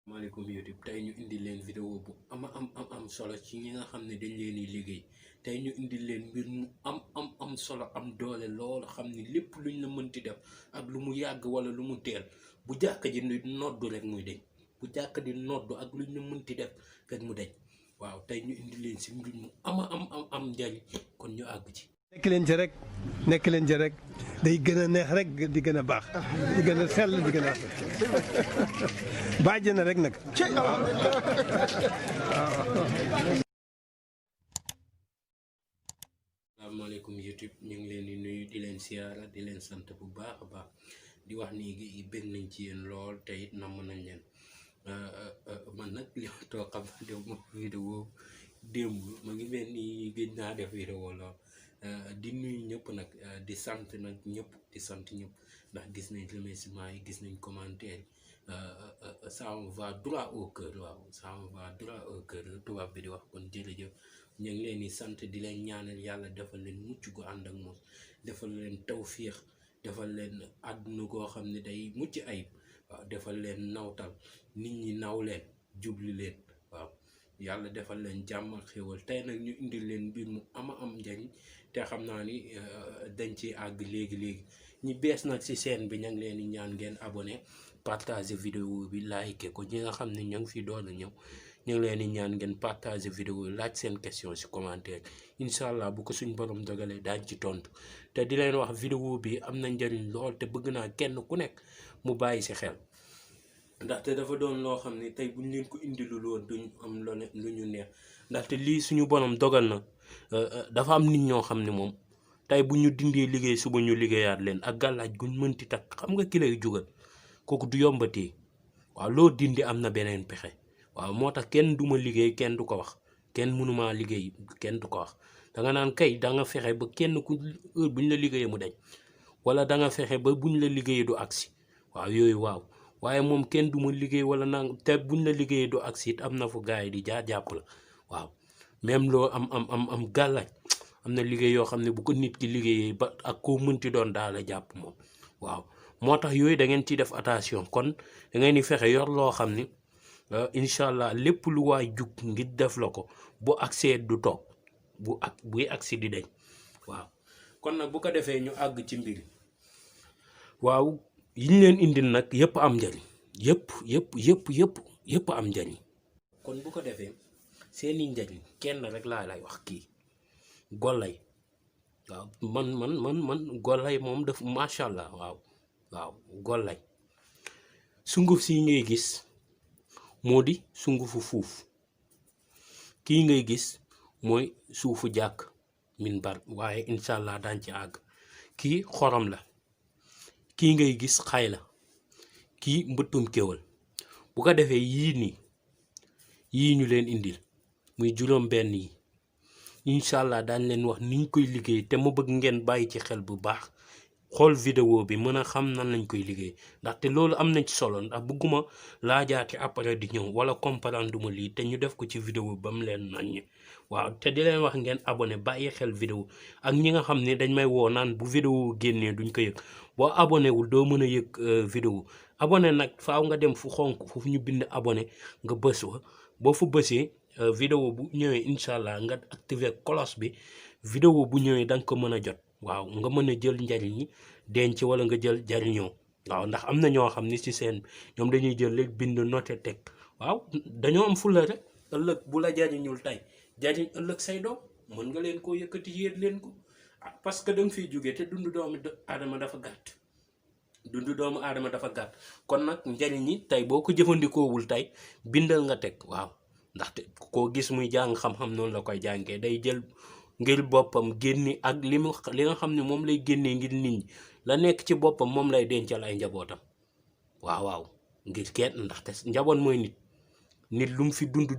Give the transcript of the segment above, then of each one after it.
maaleykum YouTube tey ñu indi leen vidéo bu am solo ci ñi nga xam ne dañ leen di liggéey tey ñu indi leen mbir mu am solo am doole loolu xam ni lépp luñ la mënti def ak lu mu yàgg wala lu mu teel bu jàkk ji noddu rek muy deñ bu jàkk di noddu ak luñ la mënti def rek mu deñ waaw tey ñu indi leen si mbir mu am njariñ kon ñu àgg ci. nekk leen ci rek day gën a neex rek di gën a baax di gën a sell di gën a bàjj na rek nag. asalaamaaleykum YouTube ñu ngi leen di nuyu di leen siyaara di leen sant bu baax a baax di wax ni bëgg nañ ci yéen lool te it namm nañ leen man nag li ma toog xam def ma vidéo démb ma ngi mel ni gëj naa def vidéo lool. di nuyu ñëpp nag di sant nag ñëpp di sant ñëpp ndax gis nañ remerciement yi gis nañ commentaire ça me va droit au cœur waaw ça me va droit au cœur tubaab bi di wax kon jërëjëf ñu ngi leen di sant di leen ñaanal yàlla defal leen mucc gu ànd ak moom defal leen tawfiix defal leen àdduna goo xam ne day mucc ayib waaw defal leen nawtal nit ñi naw leen jubli leen waaw yàlla defal leen jàmm ak xéwal tey nag ñu indil leen mbir mu am njariñ te xam naa ni dañ ci àgg léegi ñi bees nag ci chaîne bi ña ngi leen di ñaan ngeen abonné partager vidéo bi like ko ñi nga xam ne ña ngi fi doon a ñëw ñu ngi leen di ñaan ngeen partager vidéo yi laaj seen question ci commentaire incha allah bu ko suñ borom dogalee daañ ci tontu te di leen wax vidéo bi am na njariñ lool te bëgg naa kenn ku nekk mu bàyyi ci xel ndaxte dafa doon loo xam ne tey buñ leen ko indilul woon duñ am lu ñu neex ndaxte lii suñu borom dogal na dafa am nit ñoo xam ne moom tey bu ñu dindee liggéey suba ñu liggéeyaat leen ak gàllaaj guñ mënti takk xam nga ki lay jugal kooku du yombatee waaw loo dindi am na beneen pexe waaw moo tax kenn duma liggéey kenn du ko wax kenn mënumaa liggéey kenn du ko wax danga naan kay da nga fexe ba kenn ku heure buñ la liggéeyee mu deñ wala da nga fexe ba buñ la liggéeyee du agsi waaw yooyu waaw waaye moom kenn du ma liggéey wala nang te buñ la liggéeyee du agsi it am na fu gars yi di jàpp la waaw même loo am gàllaaj am na liggéey yoo xam ne bu ko nit ki liggéeyee ba ak koo mënti doon daal la jàpp moom waaw moo tax yooyu da ngeen ciy def attention kon da ngeen di fexe yor loo xam ni incha allah lépp lu waay jug ngir def la ko bu agsee du toog buy agsi di deñ waaw kon nag bu ko defee ñu àgg ci mbir waaw yiñ leen indil nag yëpp am njariñ yëpp am njariñ kon bu ko defee seeni njariñ kenn rek laa lay wax kii Golay waaw man Golay moom def macha allah waaw Golay sunguf si ngay gis moo di sungufu fuuf kii ngay gis mooy suufu jàkk min bar waaye incha allah daañ ci àgg kii xorom la kii ngay gis xay la kii mbëttum kéwal bu ko defee yii ñu leen indil muy juróom benn yi incha allah daañ leen wax niñ koy liggéey te ma bëgg ngeen bàyyi ci xel bu baax xool vidéo bi mën a xam nan lañ koy liggéey ndaxte loolu am na ci solo ndax bëgguma laajaati après di ñëw wala comprendre duma lii te ñu def ko ci vidéo ba mu leen naññ waaw te di leen wax ngeen abonné bàyyi xel vidéo ak ñi nga xam ne dañ may woo naan bu vidéo génnee duñ ko yëg boo abonné wul doo mën a yëg vidéo abonné nag faaw nga dem fu xonk foofu ñu bind abonné nga bës wa boo fu bësee vidéo bu ñëwee incha allah nga activer cloche bi vidéo bu ñëwee da nga ko mën a jot waaw nga mën a jël njariñ ñi denc wala nga jël jariñoo waaw ndax am na ñoo xam ni ci seen ñoom dañuy jël léegi bind noté teg waaw dañoo am fulla rek ëllëg bu la jariñul tey jariñ ëllëg say doom mën nga leen koo yëkkati yéet leen ko parce que da nga fiy jógee te dundu doomu aadama dafa gàtt kon nag njariñ ñi tey boo ko jëfandikoowul tey bindal nga teg waaw ndaxte koo gis muy jàng xam-xam noonu la koy jàngee day jël ngir boppam génni ak li nga xam ne moom lay génnee ngir nit ñi la nekk ci boppam moom lay dencal ay njabootam waaw ngir kenn ndaxte njaboot mooy nit lu mu fi dund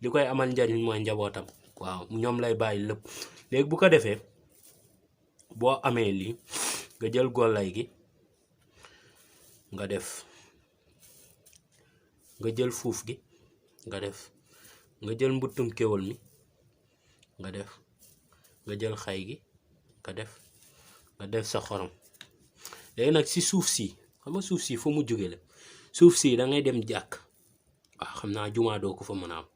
li koy amal njariñ mooy njabootam waaw ñoom lay bàyyi lépp léegi bu ko defee boo amee lii nga jël Golay gi nga def nga jël fuuf gi nga def nga jël mbuttum kéwal mi nga def nga jël xay gi nga def sa xorom léegi nag si suuf si xam nga suuf si fu mu jóge la suuf si da ngay dem jàkk waaw xam naa jumaa doo ko fa mën a am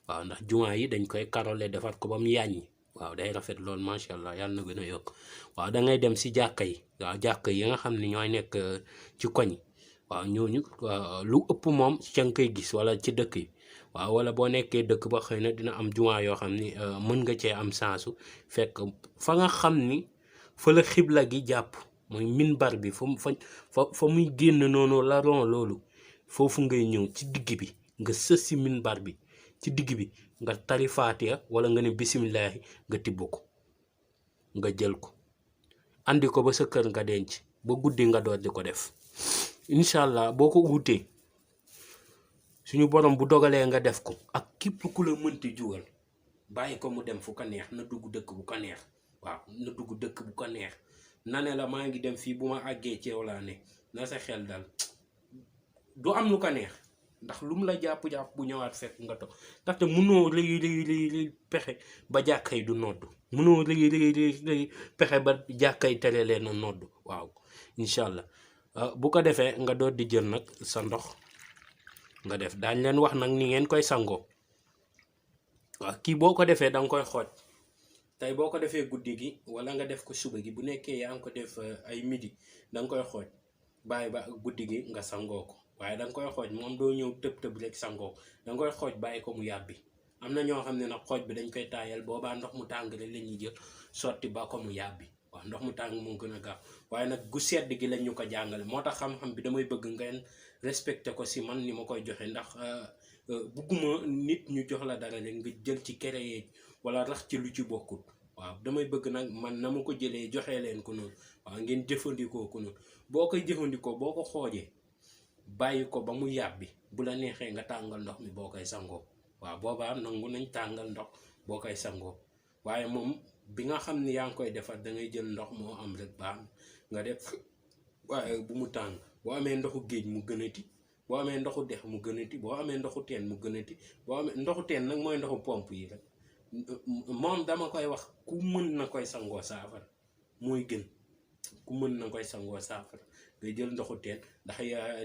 waaw ndax jumaa yi dañ koy karole defar ko ba mu yàññi waaw day rafet lool macha allah yàlla na gën a yokk waaw da ngay dem si jàkka yi waaw jàkka yi nga xam ne ñooy nekk ci koñ waaw ñooñu lu ëpp moom ca nga koy gis wala ci dëkk yi waaw wala boo nekkee dëkk ba xëy na dina am jumaa yoo xam ni mën nga cee am sansu fekk fa nga xam ni fa la xibla gi jàpp mooy minbar bi fa muy génn noonu la ron loolu foofu ngay ñëw ci digg bi nga sës si minbar bi ci digg bi nga tari faatiya wala nga ne bisimillahi nga tibb ko nga jël ko andi ko ba sa kër nga denc ba guddi nga door di ko def incha allah boo ko wutee suñu borom bu dogalee nga def ko ak képp ku la mënti jugal bàyyi ko mu dem fu ko neex na dugg dëkk bu ko neex waaw na dugg dëkk bu ko neex na ne la maa ngi dem fii bu ma àggee ci yow laa ne na sa xel dal du am lu ko neex ndax lu mu la jàpp-jàpp bu ñëwaat fekk nga toog ndaxte mënoo léegi pexe ba jàkkay du nodd mënoo léegi pexe ba jàkkay tere leen a nodd waaw incha allah bu ko defee nga doon di jël nag sa ndox nga def daañ leen wax nag ni ngeen koy sangoo waaw kii boo ko defee danga koy xooj tey boo ko defee guddi gi wala nga def ko suba gi bu nekkee yaa ngi ko def ay midi danga koy xooj bàyyi ba guddi gi nga sangoo ko waaye danga koy xooj moom doo ñëw tëb rek sangoo danga koy xooj bàyyi ko mu yàbbi am na ñoo xam ne nag xooj bi dañ koy taayal boobaa ndox mu tàng rek la ñuy jël sotti ba ko mu yàbbi waaw ndox mu tàng moo gën a gaaw waaye nag gu sedd gi lañ ñu ko jàngale moo tax xam-xam bi damay bëgg ngeen respecté ko si man ni ma koy joxe ndax bugguma nit ñu jox la dara rek nga jël ci créé wala rax ci lu ci bokkut waaw damay bëgg nag man na ma ko jëlee joxee leen ko noonu waaw ngeen jëfandikoo ko noonu boo koy jëfandikoo boo ko xoojee bàyyi ko ba mu yàbbi bu la neexee nga tàngal ndox mi boo koy sangoo waaw boobaa nangu nañ tàngal ndox boo koy sangoo waaye moom bi nga xam ni yaa ngi koy defar da ngay jël ndox moo am rek baax nga def waaye bu mu tàng boo amee ndoxu géej mu gënati boo amee ndoxu dex mu gënati boo amee ndoxu teen mu gënati boo amee ndoxu teen nag mooy ndoxu pompe yi rek moom dama koy wax ku mën na koy sangoo saafara mooy gën ku mën na koy sangoo saafara nga jël ndoxu teen ndax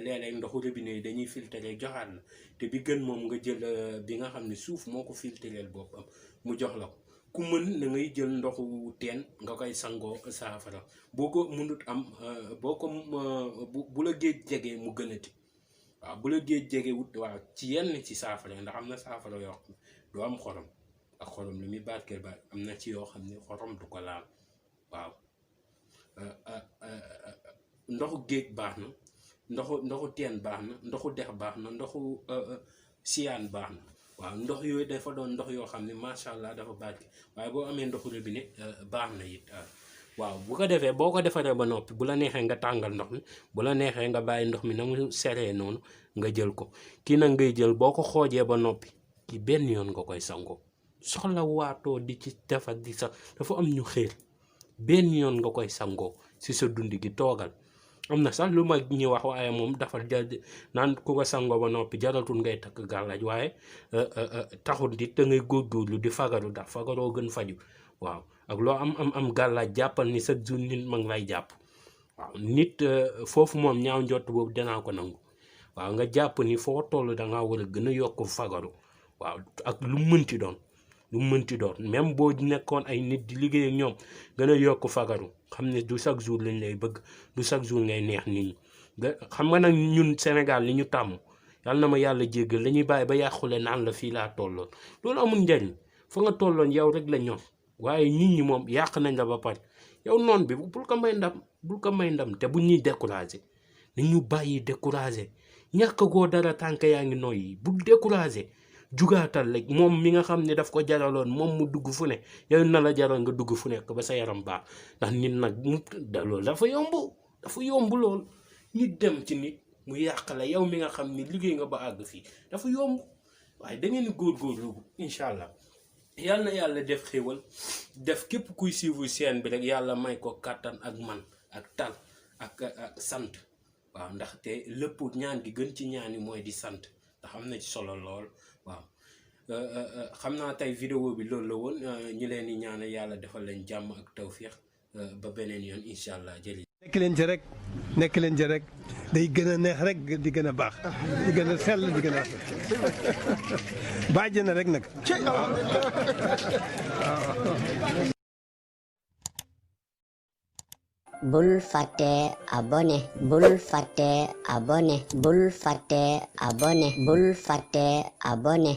léeg-léeg ndoxu robinet yi dañuy filtré joxaat la te bi gën moom nga jël bi nga xam ne suuf moo ko filtreel boppam mu jox la ko ku mën na ngay jël ndoxu teen nga koy sangoo saafara boo ko mënut am boo ko bu la géej jegee mu gënati waaw bu la géej jegee wut waaw ci yenn ci saafara ndax am na saafara yoo xam ne du am xorom ak xorom li muy barkeel ba am na ci yoo xam ne xorom du ko laal waaw ndoxu géej baax na ndoxu teen baax na ndoxu dex baax na ndoxu siyaan baax na waaw ndox yooyu dafa doon ndox yoo xam ne macha allah dafa barke waaye boo amee ndoxu robinet baax na it waaw bu ko defee boo ko defaree ba noppi bu la neexee nga tàngal ndox mi bu la neexee nga bàyyi ndox mi na mu seree noonu nga jël ko kii nag ngay jël boo ko xoojee ba noppi ki benn yoon nga koy sangoo soxla waatoo di ci defar di sax dafa am ñu xéer benn yoon nga koy sangoo si sa dund gi toogal am na sax lu ma ñu wax waaye moom dafa naan ku ko sangoo ba noppi jaratul ngay takk gàllaaj waaye taxul di te ngay góorgóorlu di fagaru ndax fagaroo gën faju waaw ak loo am gàllaaj jàppal ni sa jour nit ma ngi lay jàpp waaw nit foofu moom ñaaw njott boobu danaa ko nangu waaw nga jàpp ni foo toll dangaa war a gën a yokk fagaru waaw ak lu mënti doon même boo nekkoon ay nit di liggéey ak ñoom gën a yokk fagaru xam ne du chaque jour lañ lay bëgg du chaque jour ngay neex nit ñi xam nga nag ñun Sénégal li ñu tàmm yàlla na ma yàlla jéggal lañuy bàyyi ba yàqule naan la fii laa tolloon loolu amul njariñ fa nga tolloon yow rek la ñor waaye nit ñi moom yàq nañ la ba pare yow noon bi bul ko may ndam te bu ñuy découragé nañu bàyyi découragé ñàkk goo dara tànk yaa ngi noyyi bul découragé jugaatal rek moom mi nga xam ne daf ko jaraloon moom mu dugg fu ne yow na la jaral nga dugg fu nekk ba sa yaram baax ndax nit nag loolu dafa yomb lool nit dem ci nit mu yàq la yow mi nga xam ne liggéey nga ba àgg fii dafa yomb waaye da ngeen góorgóorlu incha allah yàlla na yàlla def xéwal def képp kuy suivre chaîne bi rek yàlla may ko kàttan ak man ak tal ak sant waaw ndaxte lépp ñaan gi gën ci ñaan yi mooy di sant ndax am na ci solo lool waaw xam naa tey vidéo bi loolu la woon ñu leen di ñaanal yàlla defal leen jàmm ak tawféex ba beneen yoon incha allah jëli nekk leen ci rek nekk leen ci rek day gën a neex rek di gën a baax di gën a sell di gën a bàjj na rek nag. bul fàtte abonné bul fàtte abonné bul fàtte abonné bul fàtte abonné